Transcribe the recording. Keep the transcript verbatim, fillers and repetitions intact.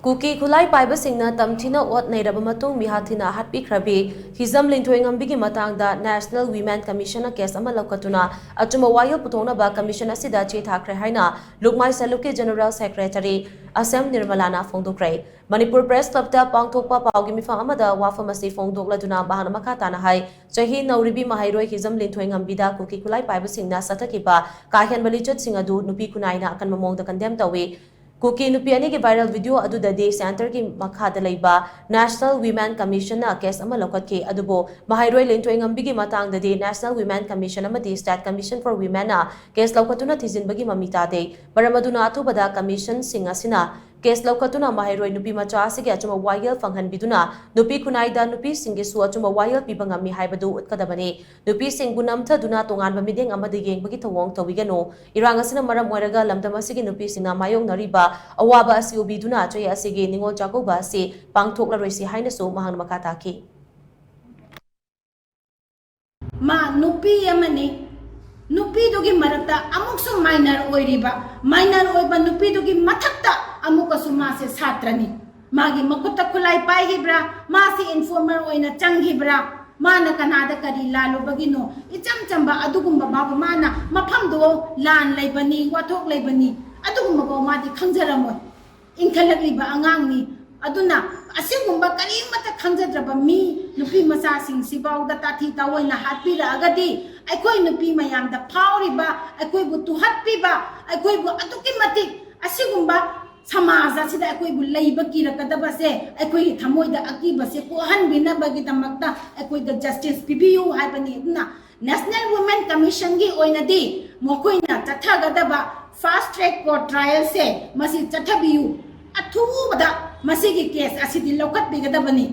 ꯀꯨꯀꯤ ꯈꯨꯠꯂꯥꯏ ꯄꯥꯏꯕꯁꯤꯡꯅ ꯇꯝꯊꯤꯅ ꯑꯣꯠ ꯅꯩꯔꯕ ꯃꯇꯨꯡ ꯃꯤꯍꯥꯊꯤꯅ ꯍꯥꯠꯄꯤꯈ꯭ꯔꯕꯤ ꯍꯤꯖꯝ ꯂꯤꯟꯊꯣꯏꯉꯝꯕꯤꯒꯤ ꯃꯇꯥꯡꯗ National Women Commission ꯀꯦꯁ ꯑꯃ ꯂꯧꯈꯠꯇꯨꯅ ꯑꯆꯨꯝꯕ ꯋꯥꯌꯦꯜ ꯄꯨꯊꯣꯛꯅꯕ ꯀꯃꯤꯁꯟ ꯑꯁꯤꯗ ꯆꯦ ꯊꯥꯈ꯭ꯔꯦ ꯍꯥꯏꯅ ꯂꯨꯛꯃꯥꯏ ꯁꯂꯨꯛꯀꯤ ꯖꯦꯅꯔꯦꯜ ꯁꯦꯀ꯭ꯔꯦꯇꯔꯤ ꯑꯁꯦꯝ ꯅꯤꯔꯃꯂꯥꯅ ꯐꯣꯡꯗꯣꯛꯈ꯭ꯔꯦ꯫ ꯃꯅꯤꯄꯨꯔ ꯄ꯭ꯔꯦꯁ ꯀ꯭ꯂꯕꯇ ꯄꯥꯡꯊꯣꯛꯄ ꯄꯥꯎꯒꯤ ꯃꯤꯐꯝ ꯑꯃꯗ ꯋꯥꯐꯝ ꯑꯁꯤ ꯐꯣꯡꯗꯣꯛꯂꯗꯨꯅ ꯃꯍꯥꯛꯅ ꯃꯈꯥ ꯇꯥꯅ ꯍꯥꯏ, ꯆꯍꯤ ꯅꯧꯔꯤꯕꯤ ꯃꯍꯩꯔꯣꯏ ꯍꯤꯖꯝ ꯂꯤꯟꯊꯣꯏꯉꯝꯕꯤꯗ ꯀꯨꯀꯤ ꯈꯨꯠꯂꯥꯏ ꯄꯥꯏꯕꯁꯤꯡꯅ ꯆꯠꯊꯈꯤꯕ ꯀꯥ ꯍꯦꯟꯕ ꯂꯤꯆꯠꯁꯤꯡ ꯑꯗꯨ ꯅꯨꯄꯤ ꯈꯨꯟꯅꯥꯏꯅ ꯑꯀꯟꯕ ꯃꯑꯣꯡꯗ ꯀꯟꯗꯦꯝ ꯇꯧꯏ꯫ ꯀꯨꯀꯤ ꯅꯨꯄꯤ ꯑꯅꯤꯒꯤ ꯚꯥꯏꯔꯦꯜ ꯚꯤꯗꯤꯑꯣ ꯑꯗꯨꯗꯗꯤ ꯁꯦꯟꯇꯔꯒꯤ ꯃꯈꯥꯗ ꯂꯩꯕ National Women Commissionꯅ ꯀꯦꯁ ꯑꯃ ꯂꯧꯈꯠꯈꯤ꯫ ꯑꯗꯨꯕꯨ ꯃꯍꯩꯔꯣꯏ ꯂꯤꯟꯊꯣꯏꯉꯝꯕꯤꯒꯤ ꯃꯇꯥꯡꯗꯗꯤ National Women Commission ꯑꯃꯗꯤ State Commission for Womenꯅ ꯀꯦꯁ ꯂꯧꯈꯠꯇꯨꯅ ꯊꯤꯖꯤꯟꯕꯒꯤ ꯃꯃꯤ ꯇꯥꯗꯦ꯫ ꯃꯔꯝ ꯑꯗꯨꯅ ꯑꯊꯨꯕꯗ ꯀꯃꯤꯁꯟꯁꯤꯡ ꯑꯁꯤꯅ ꯀꯦꯁ ꯂꯧꯈꯠꯇꯨꯅ ꯃꯍꯩꯔꯣꯏ ꯅꯨꯄꯤ ꯃꯆꯥ ꯑꯁꯤꯒꯤ ꯑꯆꯨꯝꯕ ꯋꯥꯌꯦꯜ ꯐꯪꯍꯟꯕꯤꯗꯨꯅ ꯅꯨꯄꯤ ꯈꯨꯟꯅꯥꯏꯗ ꯅꯨꯄꯤꯁꯤꯡꯒꯤꯁꯨ ꯑꯆꯨꯝꯕ ꯋꯥꯌꯦꯜ ꯄꯤꯕ ꯉꯝꯃꯤ ꯍꯥꯏꯕꯗꯨ ꯎꯠꯀꯗꯕꯅꯤ꯫ ꯅꯨꯄꯤꯁꯤꯡꯕꯨ ꯅꯝꯊꯗꯨꯅ ꯇꯣꯉꯥꯟꯕ ꯃꯤꯠꯌꯦꯡ ꯑꯃꯗ ꯌꯦꯡꯕꯒꯤ ꯊꯧꯑꯣꯡ ꯇꯧꯕꯤꯒꯅꯨ꯫ ꯏꯔꯥꯡ ꯑꯁꯤꯅ ꯃꯔꯝ ꯑꯣꯏꯔꯒ ꯂꯝꯗꯝ ꯑꯁꯤꯒꯤ ꯅꯨꯄꯤꯁꯤꯡꯅ ꯃꯥꯌꯣꯛꯅꯔꯤꯕ ꯑꯋꯥꯕ ꯑꯁꯤ ꯎꯕꯤꯗꯨꯅ ꯆꯍꯤ ꯑꯁꯤꯒꯤ ꯅꯤꯉꯣꯜ ꯆꯥꯛꯀꯧꯕ ꯑꯁꯤ ꯄꯥꯡꯊꯣꯛꯂꯔꯣꯏꯁꯤ ꯍꯥꯏꯅꯁꯨ ꯃꯍꯥꯛꯅ ꯃꯈꯥ ꯇꯥꯈꯤ꯫ ꯃꯥ ꯅꯨꯄꯤ ꯑꯃꯅꯤ꯫ ꯅꯨꯄꯤꯗꯨꯒꯤ ꯃꯔꯛꯇ ꯑꯃꯨꯛꯁꯨ ꯃꯥꯏꯅꯔ ꯑꯣꯏꯔꯤꯕ, ꯃꯥꯏꯅꯔ ꯑꯣꯏꯕ ꯅꯨꯄꯤꯗꯨꯒꯤ ꯃꯊꯛꯇ ꯑꯃꯨꯛꯀꯁꯨ ꯃꯥꯁꯦ ꯁꯥꯇ꯭ꯔꯅꯤ꯫ ꯃꯥꯒꯤ ꯃꯈꯨꯠꯇ ꯈꯨꯠꯂꯥꯏ ꯄꯥꯏꯈꯤꯕ꯭ꯔꯥ? ꯃꯥꯁꯤ ꯏꯟꯐꯣꯔꯃꯔ ꯑꯣꯏꯅ ꯆꯪꯈꯤꯕ꯭ꯔꯥ? ꯃꯥꯅ ꯀꯅꯥꯗ ꯀꯔꯤ ꯂꯥꯜꯂꯨꯕꯒꯤꯅꯣ? ꯏꯆꯝ ꯆꯝꯕ ꯑꯗꯨꯒꯨꯝꯕ ꯐꯥꯎꯕ ꯃꯥꯅ ꯃꯐꯝꯗꯣ ꯂꯥꯟ ꯂꯩꯕꯅꯤ, ꯋꯥꯊꯣꯛ ꯂꯩꯕꯅꯤ, ꯑꯗꯨꯒꯨꯝꯕ ꯐꯥꯎ ꯃꯥꯗꯤ ꯈꯪꯖꯔꯝꯃꯣꯏ꯫ ꯏꯟꯈꯠꯂꯛꯂꯤꯕ ꯑꯉꯥꯡꯅꯤ꯫ ꯑꯗꯨꯅ ꯑꯁꯤꯒꯨꯝꯕ ꯀꯔꯤꯃꯠꯇ ꯈꯪꯖꯗ꯭ꯔꯕ ꯃꯤ, ꯅꯨꯄꯤ ꯃꯆꯥꯁꯤꯡꯁꯤꯐꯥꯎꯗ ꯇꯥꯊꯤ ꯇꯥꯑꯣꯏꯅ ꯍꯥꯠꯄꯤꯔꯛꯑꯒꯗꯤ ꯑꯩꯈꯣꯏ ꯅꯨꯄꯤ ꯃꯌꯥꯝꯗ ꯐꯥꯎꯔꯤꯕ, ꯑꯩꯈꯣꯏꯕꯨ ꯇꯨꯍꯠꯄꯤꯕ, ꯑꯩꯈꯣꯏꯕꯨ ꯑꯗꯨꯛꯀꯤ ꯃꯇꯤꯛ ꯑꯁꯤꯒꯨꯝꯕ ꯁꯃꯥꯖ ꯑꯁꯤꯗ ꯑꯩꯈꯣꯏꯕꯨ ꯂꯩꯕ ꯀꯤꯔꯛꯀꯗꯕꯁꯦ ꯑꯩꯈꯣꯏꯒꯤ ꯊꯃꯣꯏꯗ ꯑꯀꯤꯕꯁꯦ ꯄꯣꯛꯍꯟꯕꯤꯅꯕꯒꯤꯗꯃꯛꯇ ꯑꯩꯈꯣꯏꯗ ꯖꯁꯇꯤꯁ ꯄꯤꯕꯤꯌꯨ ꯍꯥꯏꯕꯅꯤ꯫ ꯑꯗꯨꯅ National Women Commissionꯒꯤ ꯑꯣꯏꯅꯗꯤ ꯃꯈꯣꯏꯅ ꯆꯠꯊꯒꯗꯕ fast track court trialꯁꯦ ꯃꯁꯤ ꯆꯠꯊꯕꯤꯌꯨ꯫ ꯑꯊꯨꯕꯗ ꯃꯁꯤꯒꯤ ꯀꯦꯁ ꯑꯁꯤꯗꯤ ꯂꯧꯈꯠꯄꯤꯒꯗꯕꯅꯤ꯫